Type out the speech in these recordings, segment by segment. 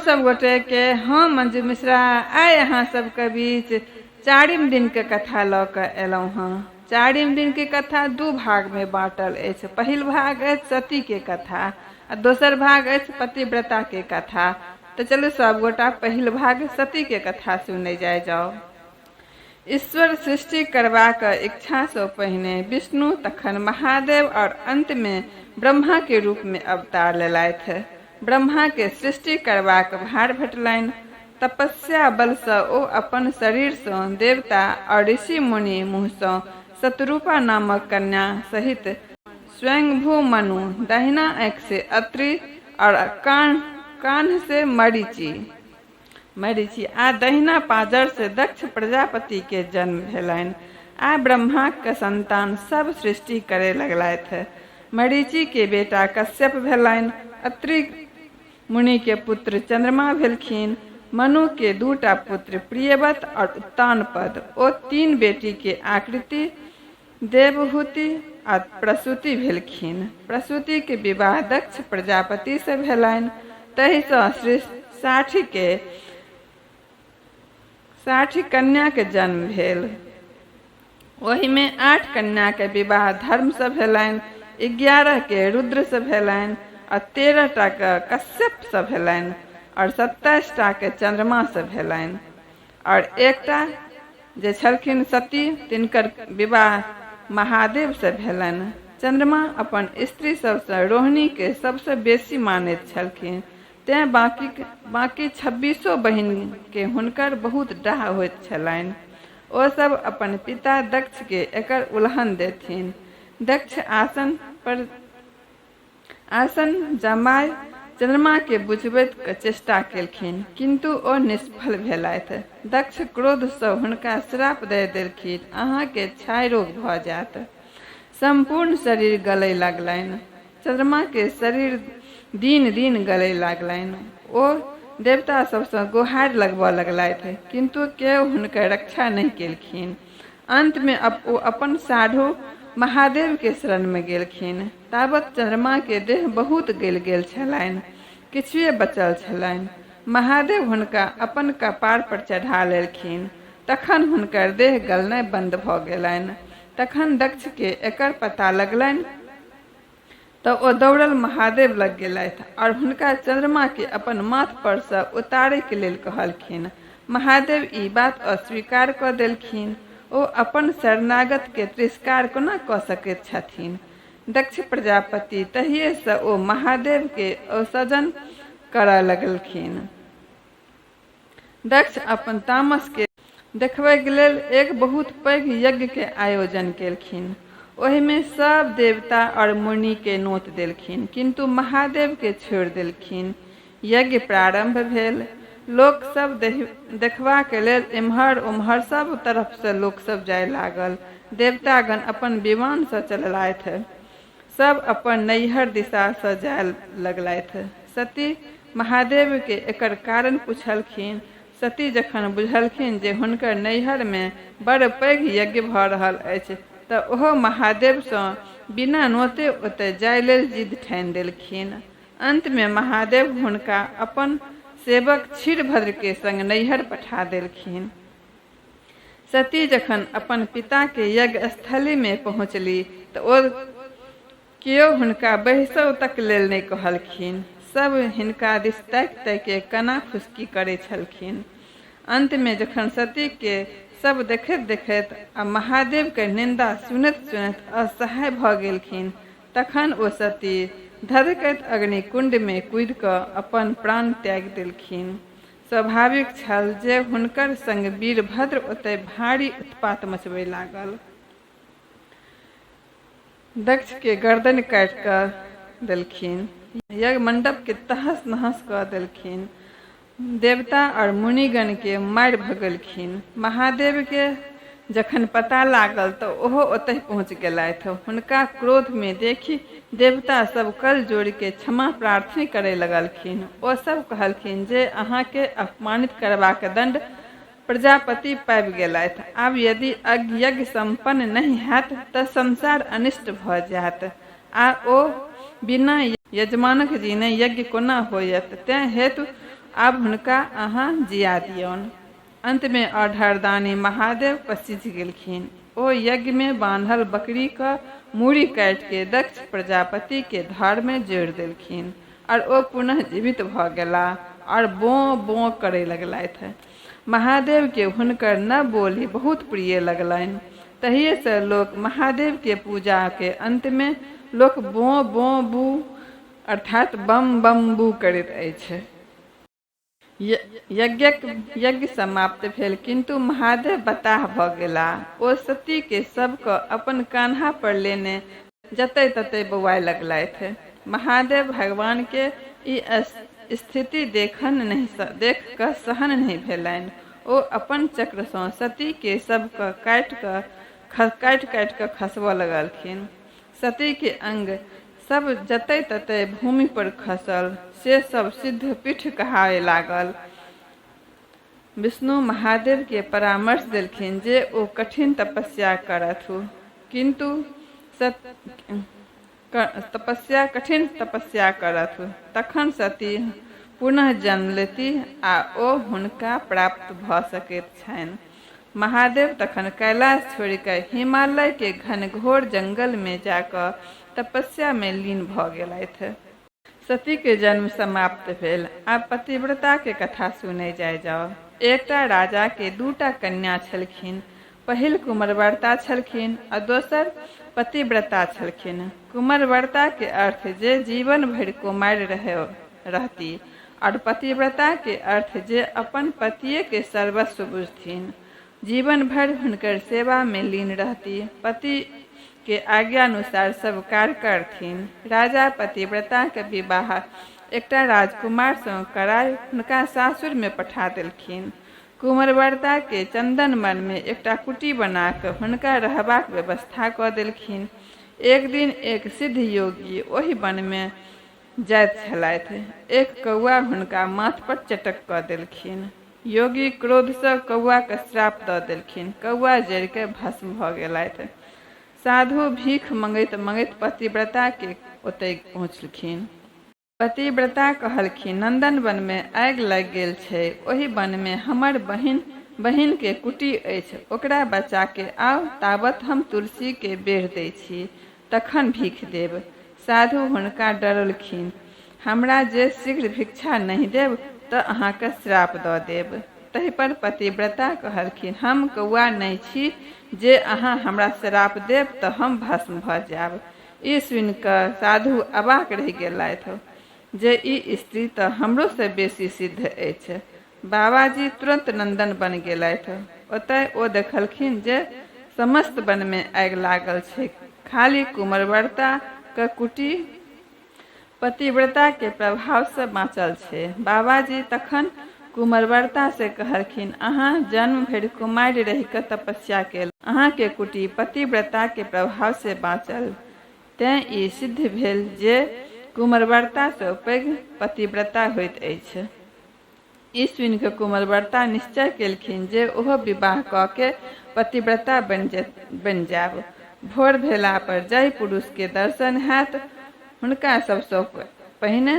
सब गोटे के। हम मंजू मिश्रा आइ अहाँ सबके बीच चारिम दिनके कथा लऽ कऽ एलहुँ हँ। चारिम दिनके कथा दू भागमे बाँटल अछि। पहिल भाग अछि सतीके कथा आ दोसर भाग अछि पतिव्रताके कथा। तऽ चलू सब गोटा पहिल भाग सतीके कथा सुनै जाय जाउ। ईश्वर सृष्टि करबाक इच्छासँ पहिने विष्णु, तखन महादेव और अंत में ब्रह्मा के रूप में अवतार लेलथि। ब्रह्मा के सृष्टि करबाक भार भेटलनि। तपस्या बलसँ ओ अपन शरीरसँ देवता और ऋषि मुनि मुँहसँ शतरूपा नामक कन्या सहित स्वयंभू मनु, दाहिना आँखि से अत्रि और कान्ह से मरीचि मरीचि आ दहिना पाँजरसँ दक्ष प्रजापतिके जन्म भेलनि आ ब्रह्माक संतान सब सृष्टि करय लगलथि। मरीचिके बेटा कश्यप भेलनि। अत्रि मुनिके पुत्र चन्द्रमा भेलखिन। मनुके दूटा पुत्र प्रियव्रत और उत्तानपद ओ तीन बेटीके आकृति, देवहूति आ प्रसूति भेलखिन। प्रसूतिके विवाह दक्ष प्रजापतिसँ भेलनि। ताहिसँ 60 कन्याके जन्म भेल। ओहिमे 8 कन्याके विवाह धर्मसँ भेलनि, 11 के रुद्रसँ भेलनि आ 13 टाके कश्यपसँ भेलनि और 27 टाके चन्द्रमासँ भेलनि और एकटा जे छलखिन सती तिनकर विवाह महादेवसँ भेलनि। चन्द्रमा अपन स्त्री सभसँ रोहिणीके सबसँ बेसी मानैत छलखिन, तेँ बाँकी 26 बहिनके हुनकर बहुत डाह होइत छलनि। ओ सब अपन पिता दक्षके एकर उलहन देथिन। दक्ष आसन पर आसन जमाय चन्द्रमाकेँ बुझबैक चेष्टा केलखिन, किन्तु ओ निष्फल भेलथि। दक्ष क्रोधसँ हुनका श्राप दए देलखिन, अहाँकेँ क्षय रोग भऽ जाएत। सम्पूर्ण शरीर गलय लगलनि। चन्द्रमाकेँ शरीर दिन-दिन गलय लागलनि। ओ देवता सभसँ गोहारि लगबऽ लगलथि, किन्तु केओ हुनकर रक्षा नहि केलखिन। अंतमे ओ अपन साढ़ू महादेवके शरणमे गेलखिन। ताबत चन्द्रमाके देह बहुत गलि गेल छलनि। किछुए बचल छलनि। महादेव हुनका अपन कपार पर चढ़ा लेलखिन। तखन हुनकर देह गलनाइ बन्द भऽ गेलनि। तखन दक्षके एकर पता लगलनि तऽ ओ दौड़ल महादेव लग गेलथि आओर हुनका चन्द्रमाके अपन माथ परसँ उतारैके लेल कहलखिन। महादेव ई बात अस्वीकार कऽ देलखिन। ओ अपन शरणागतके तिरस्कार कोना कऽ सकैत छथिन? दक्ष प्रजापति तहिएसँ ओ महादेवके औसजन करऽ लगलखिन। दक्ष अपन तामसके देखबैके लेल एक बहुत पैघ यज्ञके आयोजन केलखिन। ओहिमे सब देवता आओर मुनिके नोत देलखिन, किन्तु महादेवके छोड़ि देलखिन। यज्ञ प्रारम्भ भेल। लोक सब देखबाक लेल एम्हर ओम्हर सब तरफसँ लोक सब जाय लागल। देवतागण अपन विमानसँ चललथि। सब अपन नैहर दिशासँ जाय लगलथि। सती महादेवकेँ एकर कारण पुछलखिन। सती जखन बुझलखिन जे हुनकर नैहरमे बड़ पैघ यज्ञ भऽ रहल अछि तऽ ओहो महादेवसँ बिना नोते ओतय जाय लेल जिद ठानि देलखिन। अन्तमे महादेव हुनका अपन सेवक क्षीरभद्रके संग नैहर पठा देलखिन। सती जखन अपन पिताके यज्ञस्थलीमे पहुँचली तऽ ओ केओ हुनका बैसौ तक लेल नहि कहलखिन। सब हिनका दिस ताकि ताकि कना फुसकी करै छलखिन। अन्तमे जखन सतीके सब देखैत देखैत आ महादेवके निन्दा सुनैत सुनैत असहाय भऽ गेलखिन तखन ओ सती धधकैत अग्निकुण्डमे कूदि कऽ अपन प्राण त्यागि देलखिन। स्वाभाविक छल जे हुनकर संग वीरभद्र ओतय भारी उत्पात मचबय लागल। दक्षके गर्दनि काटि कऽ देलखिन। यज्ञ मंडपके तहस नहस कऽ देलखिन। देवता आओर मुनिगणके मारि भगेलखिन। महादेवके जखन पता लागल तऽ ओहो ओतहि पहुँच गेलथि। हुनका क्रोधमे देखि देवता सब कल जोड़िके क्षमा प्रार्थनी करय लगलखिन। ओ सब कहलखिन जे अहाँके अपमानित करबाक दण्ड प्रजापति पाबि गेलथि। आब यदि यज्ञ सम्पन्न नहि हैत तऽ संसार अनिष्ट भऽ जायत आ ओ बिना यजमानक जीने यज्ञ कोना होयत। तेँ हेतु आब हुनका अहाँ जिया दियौन। अंतमे अढरदानी महादेव पसिझ गेलखिन। ओ यज्ञमे बान्हल बकरीक मूड़ी काटिके दक्ष प्रजापतिके धड़मे जोड़ि देलखिन आओर ओ पुनः जीवित भऽ गेलाह आओर बों बों करय लगलथि। महादेवके हुनकर नव बोली बहुत प्रिय लगलनि। तहिएसँ लोक महादेवके पूजाके अंतमे लोक बों बों बू अर्थात बम बम बू करैत अछि। यज्ञक यज्ञ समाप्त भेल किन्तु महादेव बताह भऽ गेलाह। ओ सतीके शवके अपन कान्हा पर लेने जतय ततय बौआय लगलथि। महादेव भगवानके ई स्थिति देख कऽ सहन नहि भेलनि। ओ अपन चक्रसँ सतीके शवके काटि काटि कऽ खसबऽ लगलखिन। सतीके अंग सब जतय ततय भूमि पर खसल से सब सिद्ध पीठ कहाए लागल। विष्णु महादेव के परामर्श देलखिन जे ओ कठिन तपस्या करथु किन्तु तपस्या कठिन तपस्या करथु तखन सती पुनः जन्म लेतीह आ ओ हुनका प्राप्त भऽ सकैत छनि। महादेव तखन कैलाश छोड़ि कऽ हिमालय के घनघोर जंगल मे जा कऽ तपस्या मे लीन भऽ गेलथि। सती के जन्म समाप्त भेल। आब पतिव्रता के कथा सुनै जाय जाउ। एकटा राजा के दूटा कन्या छलखिन। पहिल कुमरवर्ता छलखिन आ दोसर पतिव्रता छलखिन। कुमरवर्ता के अर्थ जे जीवन भरि कुमारि रहती आओर पतिव्रता के अर्थ जे अपन पतिये के सर्वस्व बुझथिन। जीवन भरि हुनकर सेवा मे लीन रहती। पति के आज्ञानुसार सब कार्य करथिन। राजा पतिव्रताक विवाह एकटा राजकुमार सँ कराय हुनका सासुर मे पठा देलखिन। कुमरवर्ता के चन्दन वन मे एकटा कुटी बना कऽ हुनका रहबाक व्यवस्था कऽ देलखिन। एक दिन एक सिद्ध योगी ओहि वन मे जाइत छलथि। एक कौआ हुनका माथ पर चटक कऽ देलखिन। योगी क्रोधसँ कौआकेँ श्राप दऽ देलखिन। कौआ जरि कऽ भस्म भऽ गेलथि। साधु भीख मँगैत-मँगैत पतिव्रताके ओतय पहुँचलखिन। पतिव्रता कहलखिन, नन्दन वनमे आगि लागि गेल छै। ओहि वनमे हमर बहिनके कुटी अछि। ओकरा बचाके आउ ताबत हम तुलसीके बेढ़ दै छी। तखन भीख देब। साधु हुनका डरौलखिन, हमरा जे शीघ्र भिक्षा नहि देब तँ अहाँकेँ श्राप दऽ देब। तहिपर पतिव्रता कहलखिन, हम कौआ नहि छी जे अहाँ हमरा श्राप देब तँ हम भस्म भऽ जायब। ई सुनि कऽ साधु अवाक रहि गेलथि जे ई स्त्री तँ हमरोसँ बेसी सिद्ध अछि। बाबाजी तुरन्त नन्दन वन गेलथि। ओतय ओ देखलखिन जे समस्त वन मे आगि लागल छैक। खाली कुमरवर्ता क कुटी पतिव्रता के प्रभाव सँ बाँचल छै। बाबाजी तखन कुमरवर्ता सँ कहलखिन, अहाँ जन्म भरि कुमारि रहि क तपस्या केलहुँ। अहाँ के कुटी पतिव्रता के प्रभाव सँ बाँचल। तेँ ई सिद्ध भेल जे कुमरवर्ता सँ पैघ पतिव्रता होइत अछि। ई सुनि कऽ कुमरव्रता निश्चय केलखिन जे ओहो विवाह कऽ के पतिव्रता बनि जायब। भोर भेला पर जाहि पुरुष के दर्शन हैत हुनका सबसँ पहिने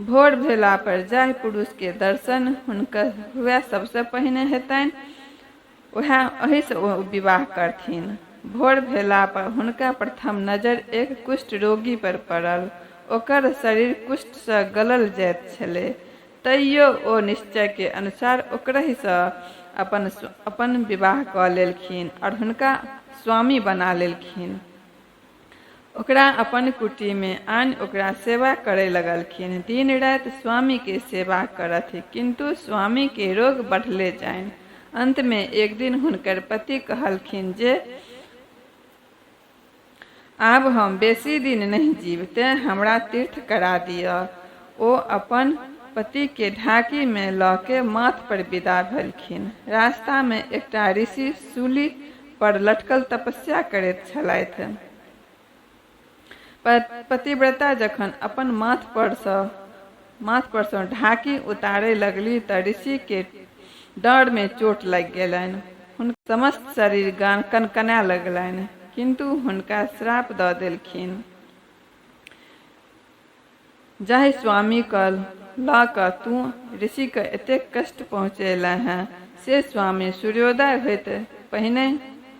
भोर भेला पर जाहि पुरुष के दर्शन हुनकर हुए सबसँ पहिने हेतनि ओएह एहिसँ ओ विवाह करथिन। भोर भेला पर हुनका प्रथम नजरि एक कुष्ठ रोगी पर पड़ल। ओकर शरीर कुष्ठसँ गलल जाइत छलै। तैयो ओ निश्चय के अनुसार ओकरहिसँ अपन अपन विवाह कऽ लेलखिन आओर हुनका स्वामी बना लेलखिन। ओकरा अपन कुटीमे आनि ओकरा सेवा करय लगलखिन। दिन-राति स्वामीके सेवा करथि, किन्तु स्वामीके रोग बढ़ले जाइन। अन्तमे एक दिन हुनकर पति कहलखिन जे आब हम बेसी दिन नहि जीब, तेँ हमरा तीर्थ करा दिअ। ओ अपन पतिके ढाकीमे लऽ के माथ पर विदा भेलखिन। रास्तामे एकटा ऋषि शूली पर लटकल तपस्या करैत छलथि। पतिव्रता जखन अपन माथ पर सँ ढाकी उतारय लगलीह तऽ ऋषि के डाँड़ मे चोट लागि गेलनि। हुनकर समस्त शरीर कनकनाय लगलनि। किन्तु हुनका श्राप दऽ देलखिन। जाहि स्वामी क लऽ कऽ तू ऋषिके एतेक कष्ट पहुँचेलह हेँ से स्वामी सूर्योदय होइत पहिने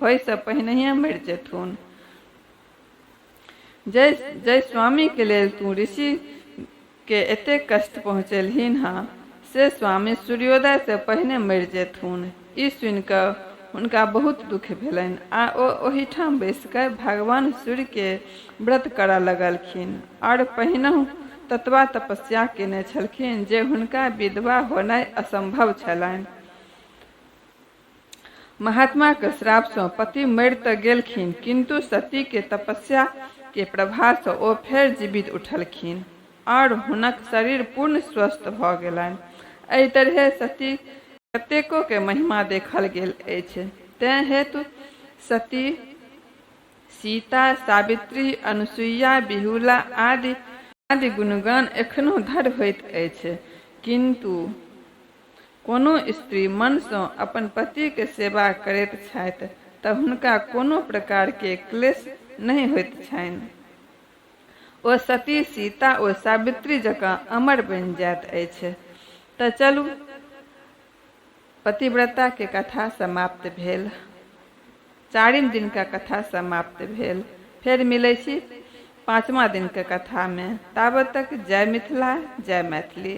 होइसँ पहिनहिए मरि जेथुन। जाहि स्वामीके लेल तू ऋषिके एतेक कष्ट पहुँचेलहिन हँ से स्वामी सूर्योदयसँ पहिने मरि जेथुन। ई सुनि कऽ हुनका बहुत दुःख भेलनि आ ओ ओहिठाम बैसि कऽ भगवान सूर्यके व्रत करऽ लगलखिन आओर पहिनहुँ ततबा तपस्या केने छलखिन जे हुनका विधवा होनाइ असंभव छलनि। महात्मा के श्राप सँ पति मरि त गेलखिन किन्तु सती के तपस्या के प्रभाव सँ ओ फेर जीवित उठलखिन आओर हुनक शरीर पूर्ण स्वस्थ भ गेलनि। एहि तरहे सती कतेको के महिमा देखल गेल अछि। तेँ हेतु सती, सीता, सावित्री, अनुसुईया, बिहुला आदि आदि गुणगान एखनहु धरि होइत अछि। किन्तु कोनो स्त्री मन सँ अपन पति के सेवा करैत छथि तऽ हुनका कोनो प्रकार के क्लेश नहि होइत छनि। ओ सती, सीता ओ सावित्री जकाँ अमर बनि जाइत अछि। तऽ चलू पतिव्रता के कथा समाप्त भेल। चारिम दिनका कथा समाप्त भेल। फेर मिलै छी पाँचमा दिनके कथामे। ताबत तक जय मिथिला, जय मैथिली।